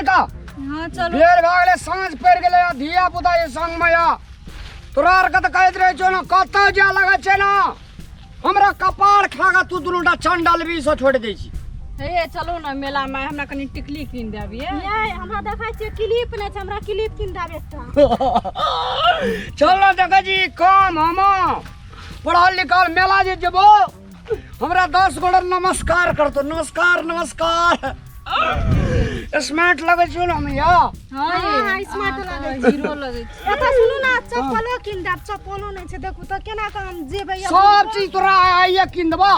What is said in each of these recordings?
का। हाँ चलू। बेर भए गेलै, साँझ पड़ि गेलै, आ धिया पुता जे संगमे या तोरा आरके तऽ कहैत रहै छौ ने, कतऽ जाय लगै छै ने, हमरा कपार खा कऽ तू दुनू टा चंडल भी से छोड़ि दै छी। हे चलू ने मेला में, हमरा कनि टिकली कीन देब ये। ये हमरा देखै छियै क्लिप नहि छै, हमरा क्लिप कीन देब एकटा। चल ने देखै छी कम हम पढ़ल लिखल, मेला जे जेबो हमरा 10 गोड़ा नमस्कार करतो, नमस्कार नमस्कार। स्मार्ट लगै छियौ ने हम या? हाँ ये, हाँ, स्मार्ट अहाँ लगै तऽ हीरो लगै छी। एतऽ सुनू ने, चप्पलो कीन देब, चप्पलो नहि छै, देखू तऽ केना कऽ हम जेबै या। सब चीज तोरा आइए कीन देबो।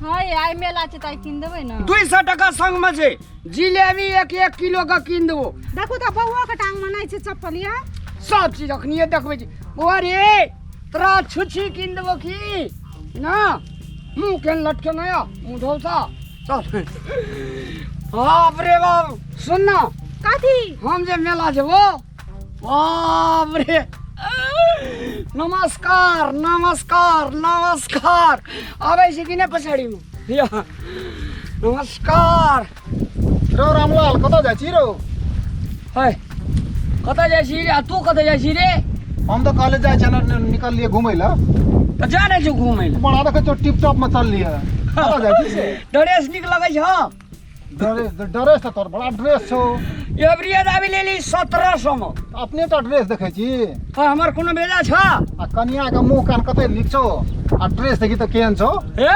हाँ ये, आइ मेला छै तऽ आइ कीन देबै ने। 200 टका संग में छै, जिलेबी एक एक किलो के कीन देबो। देखू तऽ बौआ के टांग में नहि छै चप्पल या। सब चीज अखनिए देखबै छी। बौआ रे, तोरा छुच्छी कीन देबो की ना? मुँह केन लटके ना या मुँह धोलता चल। बाप रे बाप, सुन ना। कथी? हम जे मेला जेबो, बाप रे, नमस्कार नमस्कार नमस्कार। आबै छी कि नहि पछाड़ीमे? या नमस्कार। रौ रामलाल, कतऽ जाइ छी रौ? है, कतऽ जाइ छी रे? आ तू कतऽ जाइ छी रे? हम तऽ कॉलेज जाइ छियै ने, निकललियै घुमै लए। तऽ जा नहि छौ घुमै लए? बड़ा देखै छौ टिप टॉप मे चललियै, कतऽ जाइ छी से? ड्रेस नीक लगै छौ? ड्रेस, ड्रेस तऽ तोहर बड़ा ड्रेस छौ। एवरिये दाबी लेली 1700 मे। अपने टा ड्रेस देखै छी? हाँ, हमर कोनो बेजा छ? आ कनिया के मुँह कान कते नीक छौ, आ ड्रेस देखी तऽ केहन छौ। हे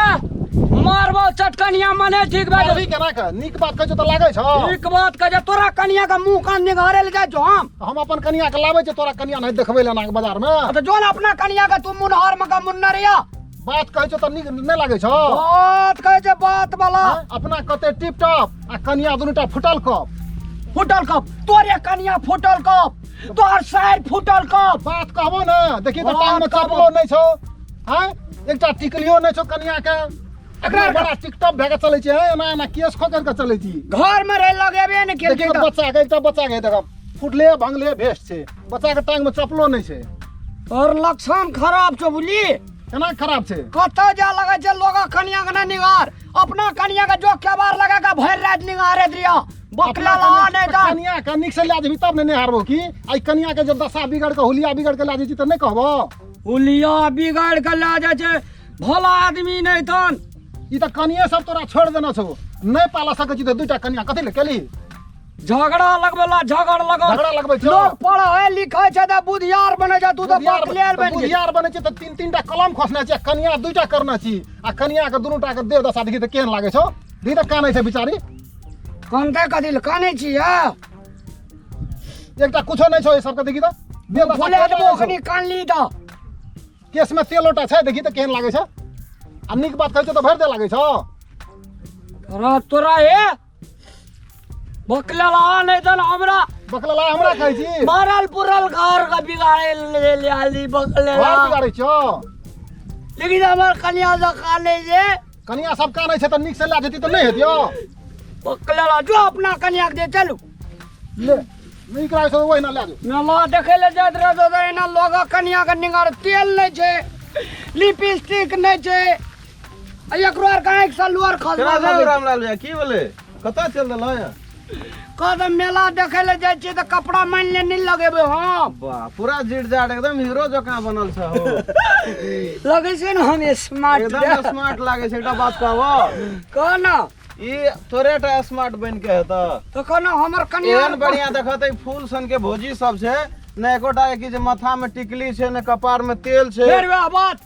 मारबो चटकनिया, मने ठीक भए मारबी केना के? नीक बात कहै छौ तऽ लागै छौ? नीक बात कहै छै, तोरा कनिया के मुँह कान निघारे ले जाइ छौ हम? हम अपन कनिया के लाबै छै, तोरा कनिया नहीं देखबै ले ना बाजार में। तऽ जो ने अपना कनिया के तू मुनहर में के मुन्नर या। बात कहै छौ तऽ नीक नहि लागै छौ? बात कहै छै बात वाला। हाँ? अपना कते टिप टॉप आ कनिया दुनू टा फुटल कप। फुटल कप? तोरे कनिया फुटल कप, तोहर साइड फुटल कप। बात कहबो ने, देखी तऽ बात टांग में कहबो। चप्पलो नहि छौ, आँय, एकटा टिकलियो नहि छौ कनिया के। एकरा बड़ा टिकटॉप भए के चलै छै, एना एना केस खोकर के चलै छी। घर में रह लगेबे ने केलकै। देखियौ तऽ बच्चा के, एकटा बच्चा के देखब, फुटले भंगले भेस्ट छै, बच्चा के टांग में चप्पलो नहि छै। तोहर लक्षण खराब छौ, बुझली? केना खराब छै? कतऽ जा लगै छै लोग कनिया के नहि निगार, अपना कनिया के जो केबार लगा के भरि राति निगारैत रहियो बकला लगा नहि दन। कनिया के नीक से लए जेबही तब ने निहारबो की? आई कनिया के जब दशा बिगड़ के हुलिया बिगड़ के लए जाइ छी तऽ नहि कहबो? हुलिया बिगड़ के लए जाइ छै, भला आदमी नहि तन। ई तऽ कनिये सब तोरा छोड़ि देने छौ, नहि पालऽ सकै छी तऽ दूटा कनिया कथी ले केली? झगड़ा लगबेला, झगड़ लगल। झगड़ा लगबै छौ। लोग पढ़ै लिखै छै तऽ बुधियार बनै छै, तू तऽ बुधियार बकलेल बनि गेल। बुधियार बनै छै तऽ तीन तीन टा कलम खोसने छै, कनिया दूटा करने छी, आ कनिया के दुनू टा के देह दशा देखी तऽ केहन लागै छौ। देखी तऽ कानै छै बिचारी। कानते कथी लए कानै छी? या एकटा कुछो नहि छौ एहि सबके, देखी तऽ देह दशा फुला केहन देबो लागै छौ। अखनी कानली तऽ। केश में तेल लोटा छै, देखी तऽ केहन लागै छै। आ नीक बात कहै छौ तऽ भरि देह लागै छौ। तोरा तोरा हे बकलेला नहि तन हमरा। बकलेला हमरा कहै छी? मारल पुरल घर के बिगाड़े ले ले आली बकलेला। घर बिगाड़ै छौ। लेकिन हमर कनिया सब कानै छै। कनिया सब कानै छै तऽ नीक से लए जेती तऽ नहि हेतियौ? बकलेला जो अपना कनिया के दे चलू। ले नीक लागै छौ ओहिना लए जो। मेला देखै लए जाइत रहतो तऽ एना लोग कनिया के निगार, तेल नहि छै, लिपस्टिक नहि छै, आ एकरो आर के आँखि से लोर केना खसबा छौ लगै छै। रामलाल भैया, की भेलै? कतऽ चलि देलहुँ यहाँ? कहत मेला देखै लए जाइ छियै तऽ कपड़ा मानि ले नहि लगेबै हम। वाह, पूरा जीट जाट एकदम हीरो जकाँ बनल छ हो। लगै छै ने हम स्मार्ट? एकदम स्मार्ट लागै छै। एकटा बात कहबो? कह न। ई तोरे टा स्मार्ट बनि के हेतऽ? तऽ कह न, हमर कनिया एहन बढ़िया देखत फूल सन के भौजी सब छै ने, एकोटा के कि जे माथा में टिकली छै ने कपार में तेल छै। फेर वएह बात।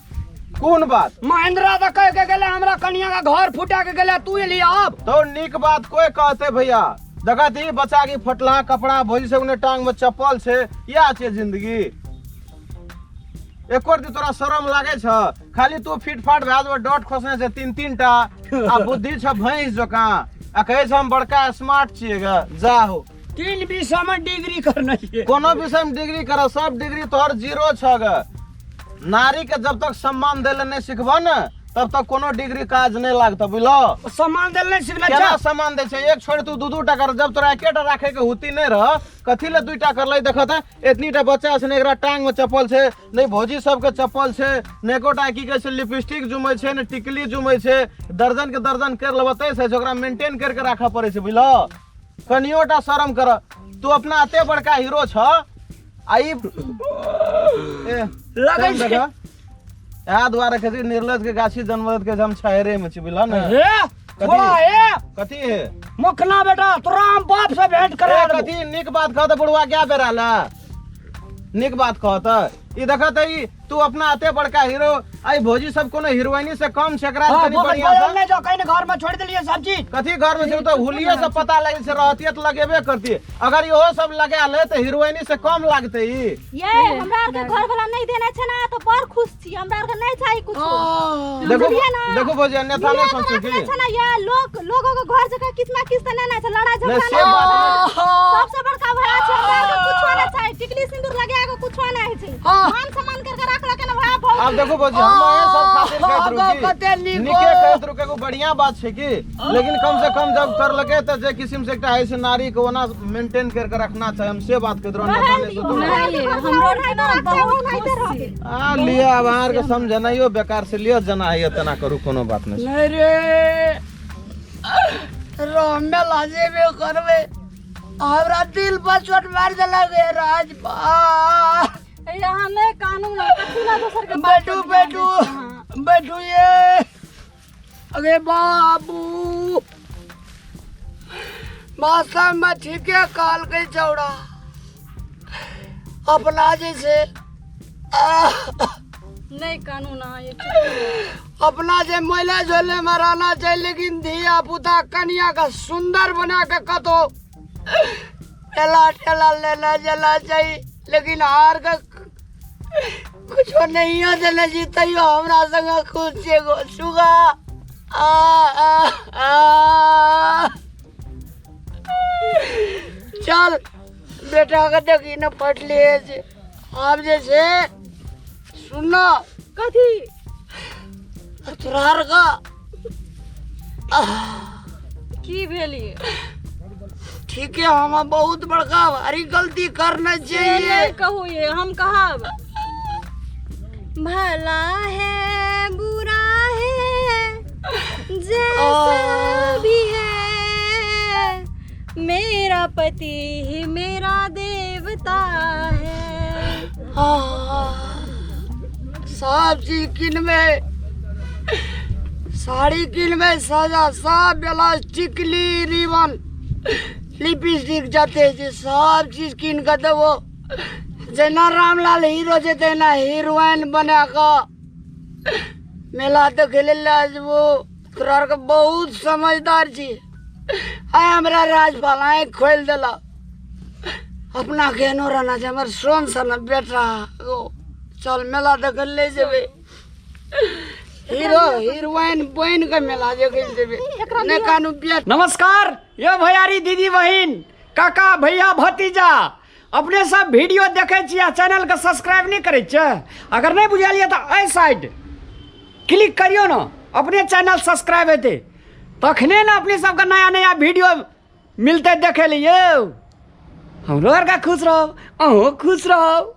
कोन बात? महेंद्रा तऽ कह के गेलै हमरा कनिया के घर फुटा के गेलै, तू एली आब। तो नीक बात कोई कहते भैया? देखत ई बच्चा के फटला कपड़ा, भौजी सब ने टांग में चप्पल छै, इएह छै जिंदगी। एको दिन तोरा शरम लागे छ? खाली तू फिट फाट भए जेबऽ, डॉट खोसने छै तीन तीन टा, आ बुद्धि छ भैंस जकाँ, आ कहै छ हम बड़का स्मार्ट छियै ग। जा हो। तीन विषय में डिग्री करने छियै। कोनो विषय में डिग्री कर, सब डिग्री तोहर जीरो छ ग। नारी के जब तक सम्मान दै लए नहि सिखबह ने तब तक कोनो डिग्री काज नहि लागतौ, बुझलहो? सम्मान देल नहि सिखने केना छै? सम्मान दै छै? एक छोड़ि तू दू दू टा कर, जब तोरा एकेटा राखे के हुती नहि रह, कथी ले दूटा करलै? देखत एतनी टा बच्चा छै ने, एकरा टांग में चप्पल छै नहि, भौजी सबके चप्पल छै ने, एकोटा की कहै छै लिपस्टिक जुमै छै ने, टिकली जुमै छै। दर्जन के दर्जन कर लेबऽ तै से ओकरा मेंटेन करके राखऽ पड़ै छै, बुझलहो? कनियोटा शरम कर तू अपना एते बड़का हीरो छ आ ई ए लगै टाइम छै। देखऽ। इएह दुआरे कहै छै निर्लज के गाछी जनमत के हम छाहरे में छी बुझल ने हे थोड़ा हे कथी है मुखना बेटा तोरा हम बाप से भेंट करा ए, कथी नीक बात कहत बुढ़वा क्या बेरा ला नीक बात कहत ई देखत ई तू अपना एते बड़का हीरो आई भौजी सब कोनो हीरोइनी से कम छै एकरा हाँ, कनी बोकस बढ़िया बोलल से नहीं जो कहीं घर में छोड़ दिलिए सब चीज कथी घर में छै तो हुलिये से पता लगे छै रहतिये त लगेबे करती अगर इहो सब लगा ले त हीरोइनी से कम लागते ई ये हमरा आर के घर वाला नहीं देने छै ना तो बड़ खुश छी हमरा आर के नहीं चाहिए कुछ देखो बुझलियै ना? देखो भौजी अन्यथा नहीं सोचू रखने की छै ना ये लोग लोगों के घर जगह कितना किस्त नहीं ना छै लड़ाई नहीं झगड़ा से नहीं बात नहीं सबसे बड़का भया छै हमरा आर के कुछो नहीं चाहिए टिकली सिंदूर लगा के कुछो नहीं छै हाँ। मान सम्मान करके रख रखे ना भया बहुत आब देखो भौजी हम अहें सब खातिर कहैत आगो रहू कते की नीक नीके कहैत रहू एगो बढ़िया बात छै की लेकिन कम से कम जब कर लगे तो जे किस्म से एकटा ऐसे नारी के ओना मेंटेन करके रखना चाहिए हम से बात कहैत रहू अन्यथा नहीं सोचू। नहीं, हमरो आर के ना बहुत खुश छी। आ लिअ आब अहाँ आरके समझनाइयो बेकार से लिअ जना होइए तेना करू कोनो बात नहि नहीं रे रोमे लाजे में करबे हमरा दिल पर चोट मार देलक हे राजपाल ए, अहाँ नहि कानू ने कथी लए दोसर के बात बैठू पर ध्यान दै बैठू छी अहाँ? बैठू ये अरे बाबू मासा में ठीके कहल गई चौड़ा अपना जैसे नहि कानू ना ये चुप अपना जे मैले झोले में रहना चाहिए लेकिन धिया पुता कनिया का सुंदर बना के कतो ठेला ठेला लेना चला चाहिए लेकिन हार के कुछो नहीं हो देने जी तैयो हमरा संग खुश छे गो सुगा आ आ आ चल बेटा के देखी न फटले छे आब जे छे सुन कथी तोरार का की भेल ये ठीक है हम बहुत बड़का भारी गलती करना से चाहिए नहीं कहू ये हम कहब भला है बुरा है जैसा भी है मेरा पति ही मेरा देवता है सब चीज किनबे साड़ी किनबे साजा सब ब्लाउज टिकली रिबन लिपस्टिक जते छै सब चीज कीन कऽ देबो जेना रामलाल हीरो छै तेना हीरोइन बना कऽ मेला देखे ले लए जेबो तोरा आरके बहुत समझदार छी आइ हमरा राजपाल आँखि खोलि देलक अपना केहनो रहना छै हमर सोन सन बेटा ओ चल मेला देखे ले जेबै हीरो हीरोइन बनि कऽ मेला देखे जेबै नहि कानू बेट नमस्कार यो भैयारी दीदी बहिन काका भैया भतीजा अपने सब वीडियो देखे छी आ चैनल के सब्सक्राइब नहीं करै छियै अगर नहीं बुझल ये तऽ एहि साइड क्लिक करियौ ने अपने चैनल सब्सक्राइब हेतै तखने ने अपने सबके नया नया वीडियो मिलतै देखै लिए यौ हमरो आरके खुश रहब अहूँ खुश रहब।